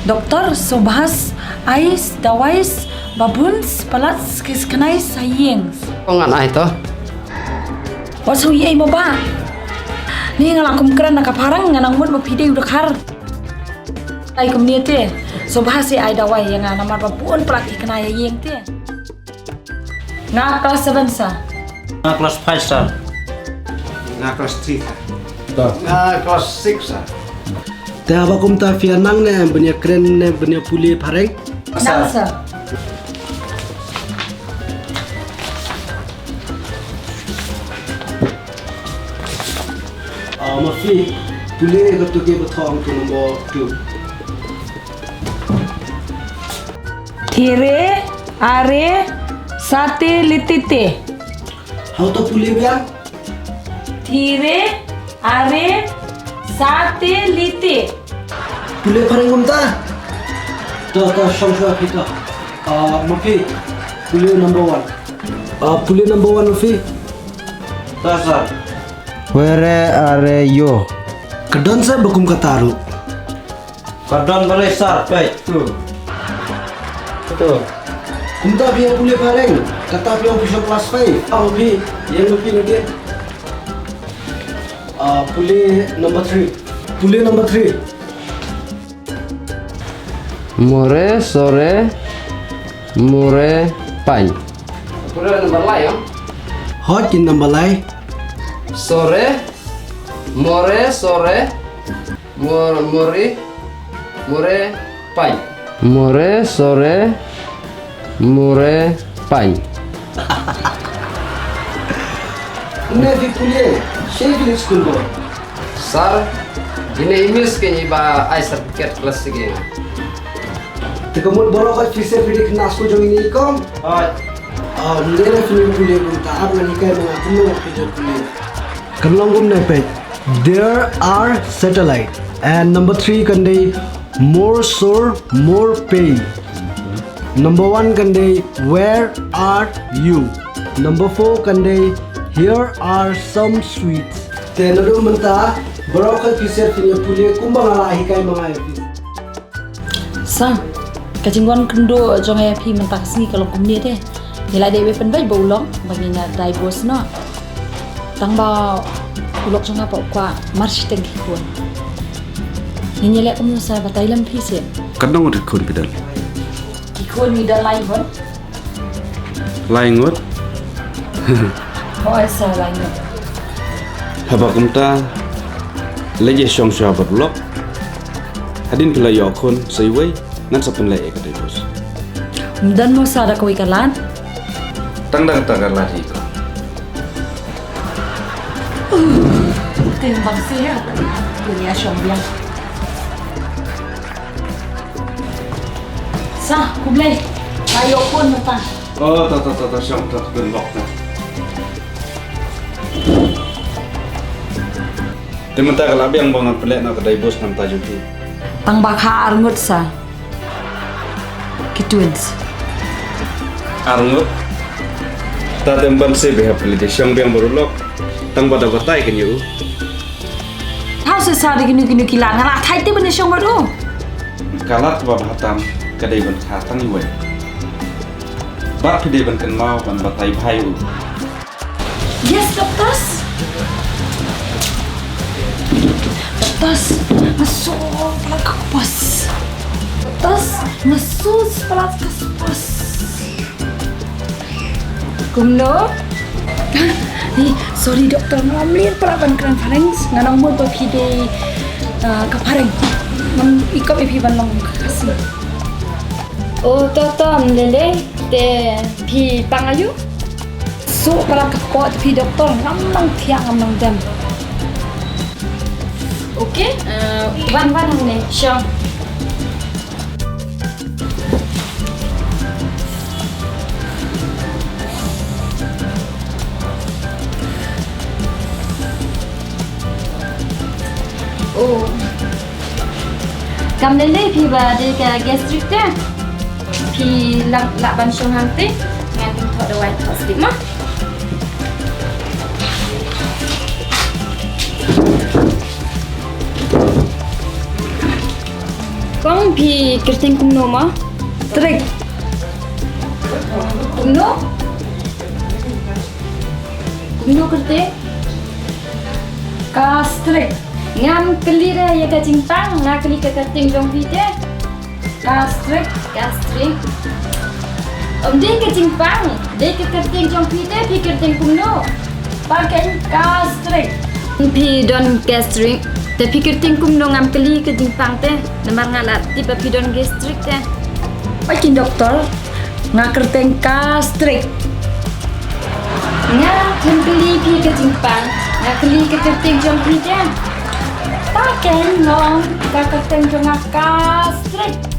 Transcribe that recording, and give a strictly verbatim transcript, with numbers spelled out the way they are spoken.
Doktor, sngewbha ai dawai ba bun palat ki khnai ha ïing. Ko ngan ai to. Wat sngew ïeit mo bah. Ni nga la kum kren na ka phareng, nga nang mut ba phi dei u dkhar. Ai kumne te. Sngewbha ai dawai ïa nga namar ba bun palat ki khnai ha ïing te. Nga class seven sir. Nga class five sir. Nga class three sir. Nga class six sir. Te haba kumta phi ïa nang ne em ban ïa kren ne ban ïa pule phareng? Nang sir. Ah, ma phi pule kato ka ba thong tu number two. Thire, are, sate, litite. Hau to pule biang. Thire, are, sate, lite. Pule phareng kumta. To, to, shong shong phi to. Ah, ma phi pule number one. Ah, pule number one ma phi. To sir. Where are you? Ka don sa ba kum kata ruh. Ka don balei sir, peit tu. Tu. Kumta phi ïa pule phareng, kata phi ong phi sha class five. Ah, phi, ïa phi lagi. Ah, pule number three. Pule number three. More, sore, more, paiñ. Pule number lai, ya? Hot in number lai. Sore, more, sore. Mor-, more, more, paiñ. More, sore, more, paiñ. Une phi pule, shei phi leit skul bor? Sir, ine i miss kein iba ai certificate class six. Te ka mut baroh khoit phi sngewthuh phi dei khynnah skul jong ine i kong? Hooid. Ah, ym dei na phi pule kumta, hap ngan hikai ma nga kumno phi pule. Kan long kumne peit. There are satellite. And number three kan dei more sore, more pain. Number one kan dei where are you? Number four kan dei here are some sweets. Te naduh mynta baroh khoit phi sngewthuh phi pule kumba nga la hikai ma nga ïa phi. Sir, ka jingwan kynduh jong nga ïa phi mynta ka sngi ka long kumne te. Ngi la dei ban pynbeit ba u lok ba ngin ïa divorce noh. Tang ba u lok jong nga pat u kwah mar shiteng ki khun. Ngin ïa leh kumno sir, batai lem phi seh. Katno ngut ki khun phi don? Ki khun ngi don lai ngut. Lai ngut? Hooid sir, lai ngut. Haba kumta, leit ïashong shuwa bad u lok. Hadien phi la ïoh khun sa iwei, ngan sa pynleit ïa ka divorce. Ym don mo sir da kawei ka lad? Tang da kata ka lad hi ko. Te bang sih ya. Phi ïashong biang. Sir, khublei. Nga ïoh khun mynta. Oh, to, to, to, to, shong, to, pynbok, to. Te mynta ka la biang ba ngan pynleit noh ka divorce na ka bynta jong phi. Tang ba kha ar ngut sir. Ki twins. Ar ngut. Ta te ym ban sngewbha phi leit shong biang bad u lok. Tang ba da batai kein ïa u. Hap sngewsih da kino kino ki lad, nga la thait te ban ïashong bad u. Ka lad kaba bha tam ka dei ban kha tang iwei. Bad phi dei ban kynmaw ban batai bha ïa u. Yes, doctors. Doctors, nga sngewsih palat ka kpos. Doctors, nga sngewsih palat ka kpos. Kumno? Ni, sorry doktor, ngam lah palat ban kren phareng, nga nang mut ba phi dei, ah, ka phareng. Ngam ikop ïa phi ban long ka Khasi. Oh, to to, ym lei lei, te phi pang aïu? Sngewsih palat ka kpos te phi doktor, ngam nang thiah ngam nang dem. Okay, eh, wan wan hangne, shong. Oh. Kam lei lei phi ba dei ka gastric te. Phi lah, lah ban shong hangtei. Ngan pynthoh dawai thoh sdip ma. Kong, phi kyrteng kumno mo? Strict. Kumno? Kumno kyrteng? Ka strict. Ngam kylli re ïa ka jingpang, nga kylli ka kyrteng jong phi te. Ka strict, ka strict. Ym dei ka jingpang, dei ka kyrteng jong phi te, phi kyrteng kumno? Pang, ka strict. Phi don ka strict. Te phi kyrteng kumno, ngam kylli ka jingpang te. Namar nga la tip ba phi don ka strict te. Oi kin doktor, nga kyrteng ka strict. Nga khlem kylli phi ka jingpang, nga kylli ka kyrteng jong phi te. Pang, nga ong ka kyrteng jong nga ka strict.